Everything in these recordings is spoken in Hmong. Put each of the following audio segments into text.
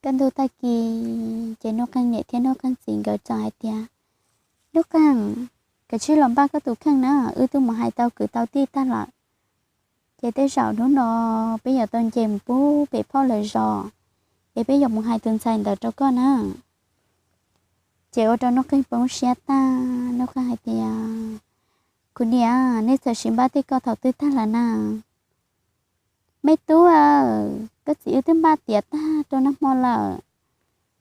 Kaj ntug tag kis ces Nuj Qeeg niam thiab Nuj Qeeg txiv nkawd txawm hais tias, Nuj Qeeg, koj cia li los npaj koj tus kheej na, wb twb mus hais tau kwv tau tij tag lawm. Ces tej zaum hnub no peb yuav tau nce mus pub pem phauj lawv zos, es peb yuav mus hais tus ntxhais ntawd rau koj na. Ces ua rau Nuj Qeeg poob siab tag, Nuj Qeeg hais tias, Kuv niam, nej txawm sim npaj tej ko thaum twg tag lawm na? Me tub, koj txiv wb twb npaj tiav tag rau nag hmo lawm,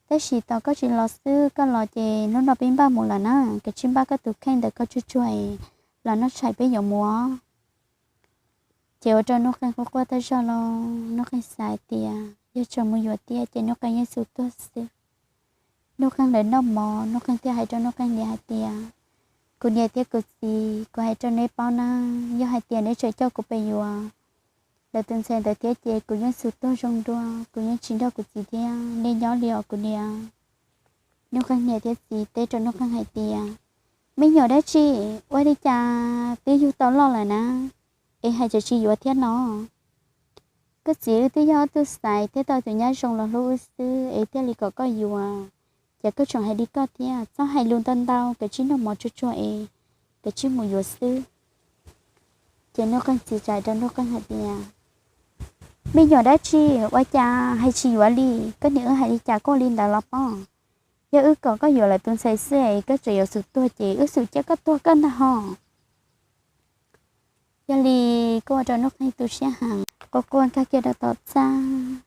tab sis tos koj tsis los xwb, koj los ces hnub no peb npaj mus lawm na. Koj cia li npaj koj tus kheej ntawm koj tsuag tsuag los noj tshais peb yuav mus. Ces ua rau Nuj Qeeg quaj quaj tag zog los Nuj Qeeg xav hais tias yog tseem mus yuav tiag ces Nuj Qeeg yeej xu tuag xwb. Nuj Qeeg lawv noj mov, Nuj Qeeg thiaj hais rau Nuj Qeeg niam hais tias, Kuv niam thiab kuv txiv, kuv hais rau neb paub na, yog hais tias neb tseem coj kuv pem yuav lawv tus ntxhais ntawd thiab ces kuv yeej xu tuag zoo dua, kuv yeej tsis nrog kuv txiv thiab nej nyob li os kuv niam. Nuj Qeeg niam thiab txiv teb rau Nuj Qeeg hais tias, Me nyuam dab tsi, ua li cas twb yug tau loj lawm na, es hais tias tsis yuav thiab no? Koj txiv wb twb yog ob tug xaiv thiab tau tus nyab zoo los hlub wb xwb es thiaj li kom koj yuav. Ces koj tseem hais li koj thiab, txhob hais lus ntau ntau, koj cia li noj mov tsuag tsuag es koj cia li mus yuav xwb. Ces Nuj Qeeg txiv txawm hais rau Nuj Qeeg hais tias, Me nyuam dab tsi, ua cas hais tsis yuav li? Koj niam wb hais li cas koj ua li ntawd los pob? Yog wb kom koj yuav lawv tus ntxhais xwb es koj tseem yuav xu tuag ces wb xu cia koj tuag kawg ntag ho. Yog li kuj ua rau Nuj Qeeg tu siab heev, quaj quaj nkag kiag rau tom txaj,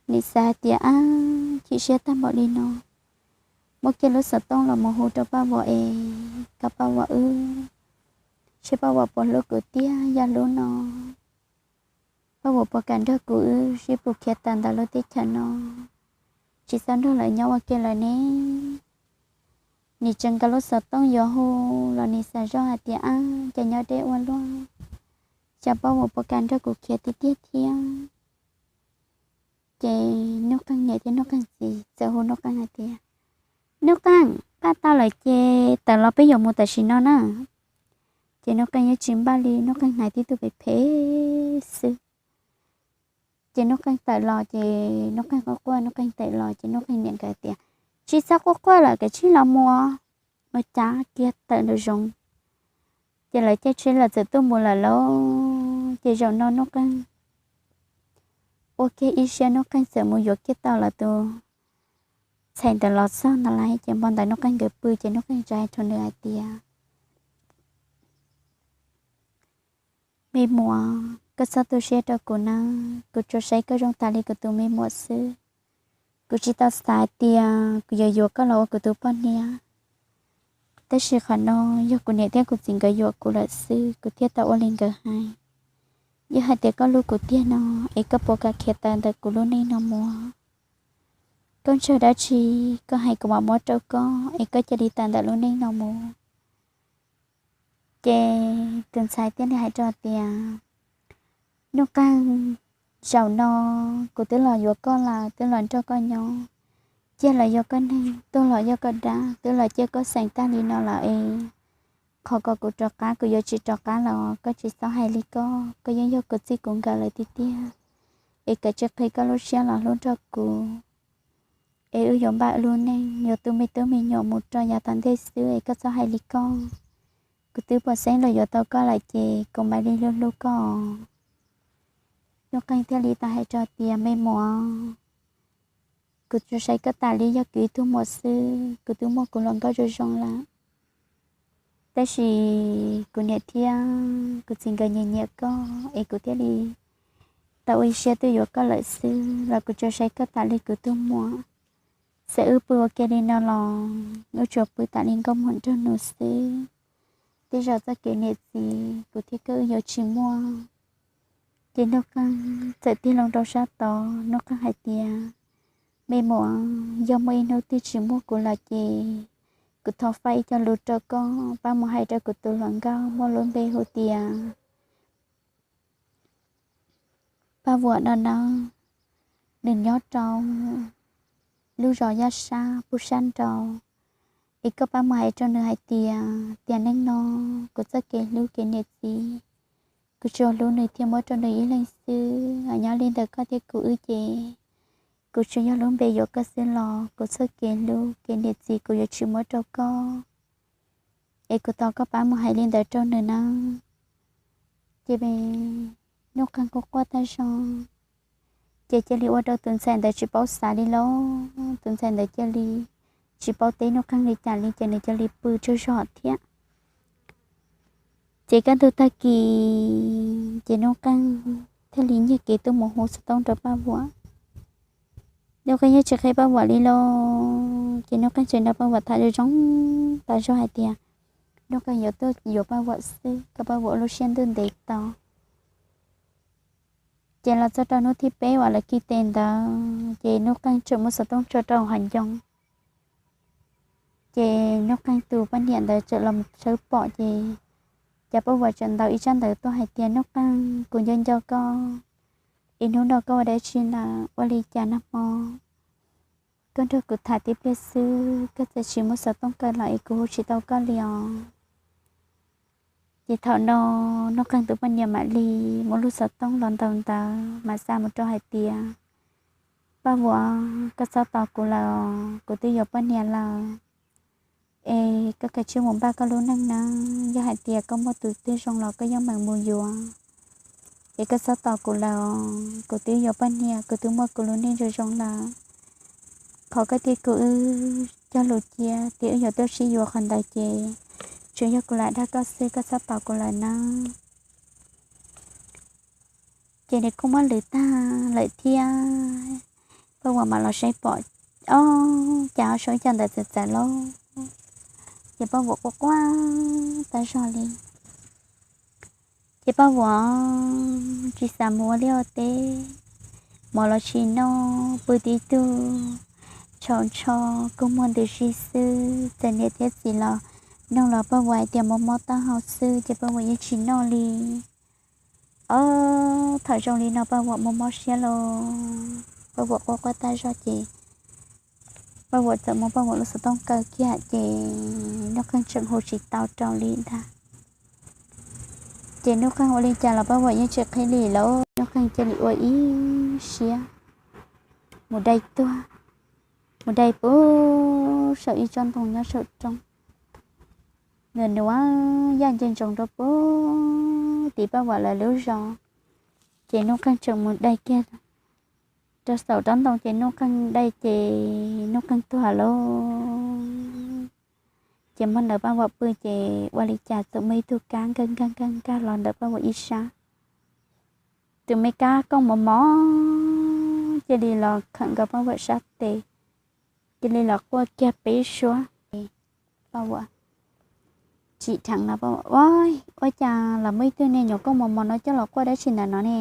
nim xav hais tias, Ab, chim siab tag npaum li no, muab kiag lub xov tooj los mus hu rau Paj Vuam es kom Paj Vuam wb, seb Paj Vuam puas hlub kuv tiag. Yog hlub no, Paj Vuam puas kam nrog kuv wb sib pus khiav tawm ntawm lub teb chaws no, tsis txhob nrog lawv nyob ua ke lawm ne? Nim tseem nkaus lub xov tooj yuav hu los nim xav zoj hais tias, Ab, cas nyob deb ua luaj, cas Paj Vuam puas kam nrog kuv khiav tiag tiag thiab? Ces Nuj Qeeg niam thiab Nuj Qeeg txiv txawm hu Nuj Qeeg hais tias, Nuj Qeeg, npaj tau lawm ces tawm los peb yuav mus tam sim no na. Ces Nuj Qeeg yeej tsis npaj li, Nuj Qeeg hnav tib tug phem phem xwb. Ces Nuj Qeeg tawm los ces Nuj Qeeg quaj quaj, Nuj Qeeg tawm los ces Nuj Qeeg niam nkawd tias, Tsis txhob quaj quaj lawm, koj cia li los mus, mus cav kiag tawm nraum zoov. Ces lawv caij tsheb lawm txawm tuaj mus lawm lauj. Ces zaum no Nuj Qeeg ua kiag ib siab, Nuj Qeeg txawm mus yuav kiag tau lawv tus ntxhais ntawd los txog ntawd lawm. Ces hmo ntawd Nuj Qeeg nkawd pw ces Nuj Qeeg txawm hais rau nws hais tias, Me muam, koj txhob tu siab rau kuv nawb, kuv tsuas saib koj zoo tas li kuv tus me muam xwb. Kuv tsis tau xav hais tias kuv yuav yuav koj los ua kuv tus poj niam, tab sis qhov no yog kuv niam thiab kuv txiv nkawd yuam kuv lawm xwb kuv thiaj tau ua li nkawd hais. Yog hais tias koj hlub kuv tiag no, es koj puas kam khiav tawm ntawm kuv lub neej no mus? Koj ntshaw dab tsi, koj hais kuv mam muab rau koj, es koj cia li tawm ntawm lub neej no mus. Ces tus ntxhais thiaj li hais rau tias, Nuj Qeeg, zaum no kuv twb los yuav koj lawm, twb los nrog koj nyob, cia lawm yog koj neeg, tuag los yog koj dab, twb los cia koj xeem tag li no lawm es qhov kom kuv rov qab kuv yuav tsis rov qab los, koj tsis txhob hais li koj, koj yeej yog kuv txij kuv nkawm lawm tiag tiag, es koj cia li qhib koj lub siab los hlub nrog kuv, es wb yuav npaj wb lub neej, yuav tu me tub me nyuam mus rau yav tom ntej xwb, es koj txhob hais li koj. Kuv twb puas xeeb los yuav tau koj lawm ces kuv mam li hlub hlub koj. Nuj Qeeg thiaj li tau hais rau tias, Me muam, kuv tsuas saib koj tas li yog kuv ib tug muam xwb, kuv twb muaj kuv hluas nkauj zoo zoo lawm, tab sis kuv niam thiab kuv txiv nkawd nyiam nyiam koj es kuv thiaj li tau ua ib siab tuaj yuav koj lawm xwb los kuv tsuas saib koj tas li kuv tus muam. Txawm wb pw ua ke li no los wb tsuas pw tas li nkauj muam nraug nus xwb. Tej zaum txoj kev niam txiv kuv thiab koj wb yuav tsis muaj. Ces Nuj Qeeg txawm tig loo rau sab tod, Nuj Qeeg hais tias, Me muam, yog muaj ib hnub twg tsis muaj kuv lawm ces kuv thov faib ib co lus rau koj, pab mus hais rau kuv tus hluas nkauj muaj lub npe hu tias Paj Vuam no nawb, nws nyob rau lub zos Yaj Sab pub sab nraud. Es koj pab mus hais rau nws hais tias, tiam neej no kuv txoj kev hlub kev niam txiv, kuv tsuas hlub nws thiab muab rau nws ib leeg xwb. Nyob li ntawm koj thiab kuv wb ces, Kuv tsuas yog lub npe yuav koj xwb los kuv txoj kev hlub kev niam txiv kuv yuav tsis muab rau koj. Es kuv thov koj pab mus hais li ntawd rau nws nawb. Ces Nuj Qeej quaj quaj tag zog, ces cia li ua rau tus ntxhais ntawd tsis paub xav li lauj. Tus ntxhais ntawd cia li tsis paub teb Nuj Qeej li cas li, ces nws cia li pw tsaug zog thiab. Ces kaj ntug tag kis ces Nuj Qeej thiaj li nyiag kev tuaj mus hu xov tooj rau Paj Vuam. Nuj Qeej yeej tsis qhia Paj Vuam li lauj. Ces Nuj Qeej tseem nrog Paj Vuam tham zoo tas zog hais tias Nuj Qeej yuav tuaj yuav Paj Vuam xwb, kom Paj Vuam ua lub siab ntuj ntev tau. Ces los txog rau hnub thib peb uas lawv khi tes ntawd ces Nuj Qeej tseem muab xov tooj tso rau hauv ncoo. Ces Nuj Qeej tus poj niam ntawd txawm los tshawb pom ces, ces Paj Vuam txawm ntaus ib tsab ntawv tuaj hais tias, Nuj Qeej, kuv nco nco koj, es hnub no koj ua dab tsi lawm? Ua li cas nag hmo koj nrog kuv tham tib pliag xwb koj txawm tsis muab xov tooj kaw los es kuv hu tsis tau koj li os? Ces thaum no Nuj Qeej tus poj niam mam li muab lub xov tooj los ntaus ntawv mas xa mus rau hais tias, Paj Vuam, koj txhob tos kuv lawm os, kuv twb yuav poj niam lawm. Es koj kav tsij mus npaj koj lub neej nawb, yog hais tias koj muaj tus twg zoo los koj yeej meem mus yuav. Es koj txhob tos kuv lawm os, kuv twb yuav poj niam, kuv twb muaj kuv lub neej zoo zoo lawm. Qhov koj thiab kuv wb cog lus cia tias wb yuav tuaj sib yuav qhov ntawd ces tsuas yog kuv lam dag koj xwb, koj txhob tos kuv lawm nawb. Ces nws kuj muab lwm tag lawm thiab. Paj Vuam mam los saib pom, ob, cas ob suab caj ntawd txawv txawv lauj. Ces Paj Vuam quaj quaj tag zog li. Ces Paj Vuam tsis xav mus ua liaj ua teb, mov los tsis noj, pw tib tug tshau ntsho, kua muag ntws si xwb. Txawm niam thiab txiv los nug los Paj Vuam hais tias mob mob taub hau xwb ces Paj Vuam yeej tsis noj li. Ob, thaum zoo li no Paj Vuam mob mob siab lauj. Paj Vuam quaj quaj tag zog ces Paj Vuam txawm muab Paj Vuam lub xov tooj kaw kiag ces Nuj Qeej tseem hu tsis tau rau li ntag. Ces Nuj Qeej ua li cas los Paj Vuam yeej tsis qhib li lauj. Nuj Qeej cia li ua ib siab mus dai tuag, mus dai puag saum ib tsob ntoo nyob saum roob, nws nuav yaj nce ntsoov rau puag tim Paj Vuam lawv lub zos. Ces Nuj Qeej tseem mus dai kiag rau saum rab ntoo ces Nuj Qeej dai ces Nuj Qeej tuag lauj. Ces muab ntawm Paj Vuam pw ces ua li cas txawm muaj ib tug kab nkag nkag nkag nkag los ntawm Paj Vuam ib sab. Tus me kab kooj mos mos cia li los khawm nkaus Paj Vuam sab tes, cia li los quaj kiag peb suab. Paj Vuam tsim dheev los Paj Vuam, Ua, ua cas los muaj ib tug niag nyuam kooj mos mos no coj los quaj dab tsi ntawm no ne?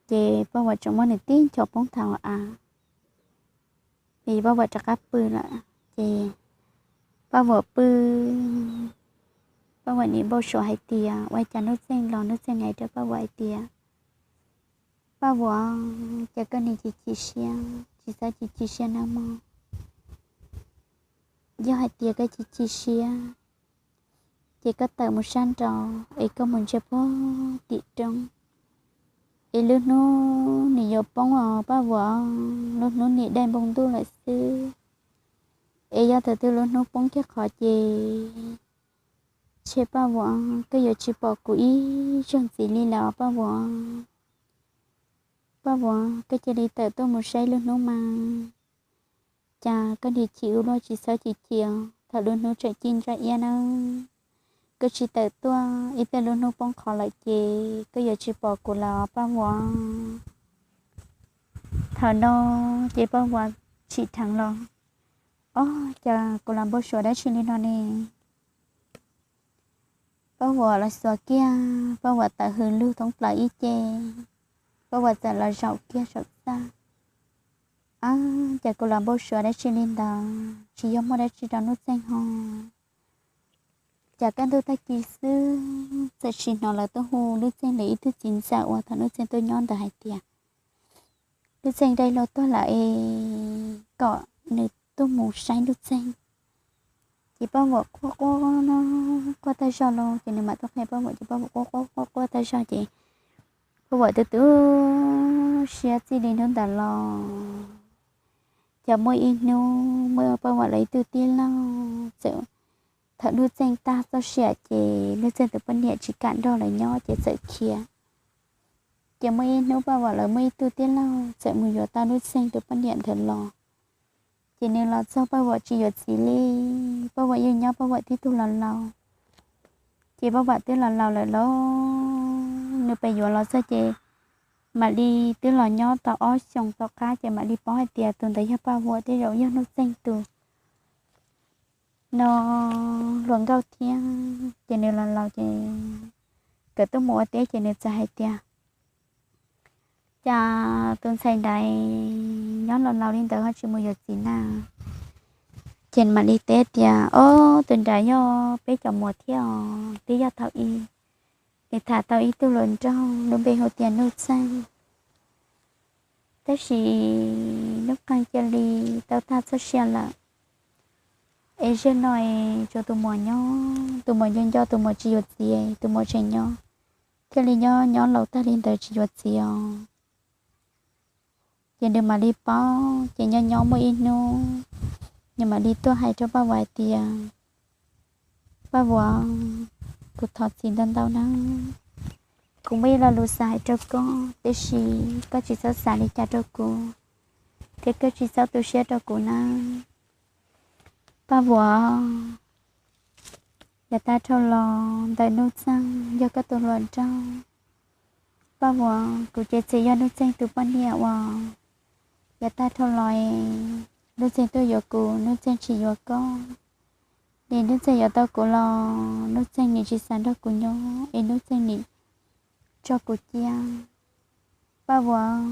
Ces Paj Vuam tseem muab nws tib ncho poob thav av, es Paj Vuam rov qab pw lawm. Ces Paj Vuam pw, Paj Vuam nim npau suav hais tias ua cas Nuj Txeeg los Nuj Txeeg hais rau Paj Vuam hais tias, Paj Vuam, ces koj nim chim chim siab, tsis txhob chim chim siab nawb mog. Yog hais tias koj chim chim siab, ces koj tawm mus sab nraud es koj mus ntsia puag tim roob, es lub hnub nim yuav poob os Paj Vuam, lub hnub nim dai npoo ntuj lawm xwb. Es yog thaum twg lub hnub poob kiag qhov ces, tshe Paj Vuam, koj yuav tsis pom kuv ib zaug ntxiv li lawm os Paj Vuam. Paj Vuam, koj cia li tawm tuaj mus saib lub hnub mas, cas koj nim chim ua luaj, tsis txhob chim chim os, thaum lub hnub tseem ci ntsa iab nawb. Koj tsis tawm tuaj ib pliag lub hnub poob qhov lawm ces koj yuav tsis pom kuv lawm os Paj Vuam. Thaum no ces Paj Vuam tsim dheev los, Ob, cas kuv los npau suav dab tsi li no ne? Paj Vuam los xuas kiag, Paj Vuam tawm hws lug thoob plaws ib ce, Paj Vuam txawm los zaum kiag saum txaj. Ab, cas kuv los npau suav dab tsi li ntawd, tsis yog muaj dab tsi rau Nuj Txeeg ho. Cas kaj ntug tag kis xwb txawm sim hnov lawv tuaj hu Nuj Txeeg li ib tug txiv ntxawm uas thaum Nuj Txeeg tuaj nyob ntawd hais tias, Nuj Txeeg dai hluas tuag lawm es kom nws tuaj mus saib Nuj Txeeg. Ces Paj Vuam quaj quaj, quaj tag zog los ces nws mam tuaj qhia Paj Vuam ces Paj Vuam quaj quaj quaj quaj tag zog ces Paj Vuam tu tu siab txij li hnub ntawd los. Ces muaj ib hnub muaj Paj Vuam lawv ib tug tij laug txawm, thaum Nuj Txeeg tag txoj sia ces Nuj Txeeg tus poj niam tsis kam nrog lawv nyob ces txawm khiav. Ces muaj ib hnub Paj Vuam lawv muaj ib tug tij laug txawm mus yuav tau Nuj Txeeg tus poj niam ntawd los. Ces nws los txog Paj Vuam tsis yuav txiv li, Paj Vuam yeej nyob Paj Vuam tib tug los laus. Ces Paj Vuam twb los laus lawm lauj, nws pes yuav los txog ces mam li twb los nyob tau ob xyoos tom qab ces mam li paub hais tias tus ntawd yog Paj Vuam, tej zaum yog Nuj Txeeg tus no hluas nkauj thiab. Ces nws los laus ces nkawd tuaj mus ua teb ces nws txawm hais tias, cas tus ntxhais ntawd nyob los laus li ntawd ho tsis mus yuav txiv na? Ces mam li teb tias, ob, tus nrad yog peb cov muam thiab os, twb yog thaum ub nws tham tau ib tug hluas nraug lub npe hu tias Nuj Txeeg. Tab sis Nuj Txeeg cia li tau tag txoj sia lawm. Es zaum no es tsuas tus muam nyob, tus muam nco nco tus muam tsis yuav txiv, tus muam tseem nyob, thiaj li nyob nyob laus tag li ntawd tsis yuav txiv os. Ces nws mam li paub, ces nyob nyob muaj ib hnub nws mam li tuaj hais rau Paj Vuam hais tias, Paj Vuam, kuv thov txim ntau ntau na. Kuv muaj ib lo lus xav hais rau koj, tiam sis koj tsis txhob xav li cas rau kuv, thiab koj tsis txhob tu siab rau kuv na. Paj Vuam, yav tag dhau los ntawm Nuj Txeeg yog koj tus hluas nraug. Paj Vuam, kuv ces txawm yog Nuj Txeeg tus poj niam uas yav tag dhau los Nuj Txeeg tuaj yuav kuv, Nuj Txeeg tsis yuav koj. Nim Nuj Txeeg yuav tau kuv los Nuj Txeeg nim tsis xav nrog kuv nyob es Nuj Txeeg nim tso kuv cia. Paj Vuam,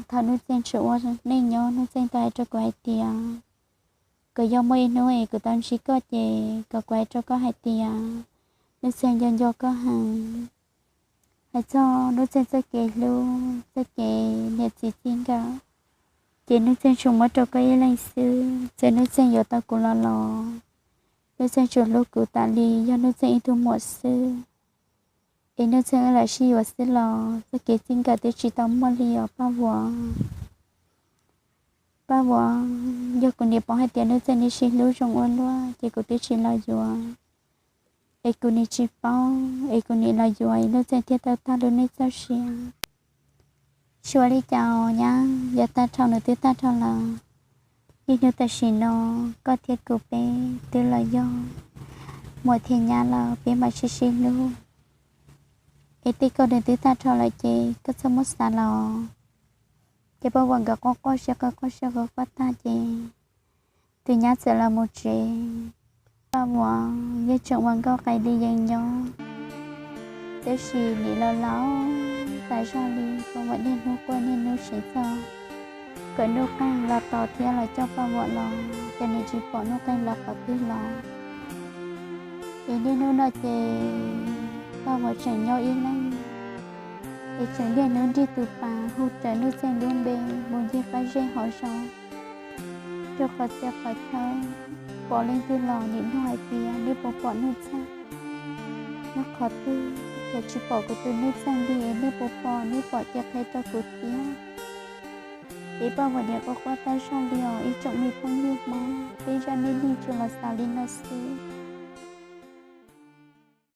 thaum Nuj Txeeg tseem ua neej nyob Nuj Txeeg tau hais rau kuv hais tias, kom yog muaj ib hnub es kuv tau ntsib koj ces kom kuv hais rau koj hais tias Nuj Txeeg nco nco koj heev. Hais txog Nuj Txeeg txoj kev hlub, txoj kev niam txiv txij nkawm, ces Nuj Txeeg tsuas muab rau koj ib leeg xwb, txawm Nuj Txeeg yuav tau kuv los los, Nuj Txeeg tsuas hlub kuv tas li yog Nuj Txeeg ib tug muam xwb. Es Nuj Txeeg wb lam sib yuav xwb los txoj kev txij nkawm twb tsis tau muaj li os Paj Vuam. Paj Vuam, yog kuv nim paub hais tias Nuj Txeeg nim sib hlub zoo ua luaj ces kuv twb tsis los yuav. Es kuv nim tsis paub, es kuv nim los yuav es Nuj Txeeg thiaj tau tag lub neej txoj sia. Tsis ua li cas os nyab, yav tag dhau nws twb tag dhau lawm. Niaj hnub tam sim no koj thiab kuv peb twb los yog muam thiab nyab lawm, peb mam sib sib hlub. Es tej ko nws twb tag dhau lawm ces koj txhob muab xav los. Ces Paj Vuam nkawd quaj quaj siab quaj quaj siab quaj quaj tag ces tus nyab txawm los mus tsev. Paj Vuam yeej tseem ua nkauj qis li yees nyob, tab sis nim los laus tas zog li. Paj Vuam niaj hnub quaj niaj hnub seev txog kom Nuj Qeeg los tos thiab los coj Paj Vuam los, ces nim tsis pom Nuj Qeeg los qhov twg los. Es niaj hnub no ces Paj Vuam tseem nyob ib leeg, es tseem niaj hnub nrig tus pas hu raws Nuj Txeeg lub npe mus ncig qab zej hauv zos, rau qhov txhia qhov chaw, pom leej twg los nim nug hais tias nej puas pom Nuj Txeeg, nyob qhov twg, yog tsis pom kuv tus Nuj Txeeg li es nej puas pom, nej pom ces qhia rau kuv thiab. Es Paj Vuam nim quaj quaj tag zog li os ib tsoom me phooj ywg Hmoob, peb zaj neej neeg tsuas los xaus li no xwb.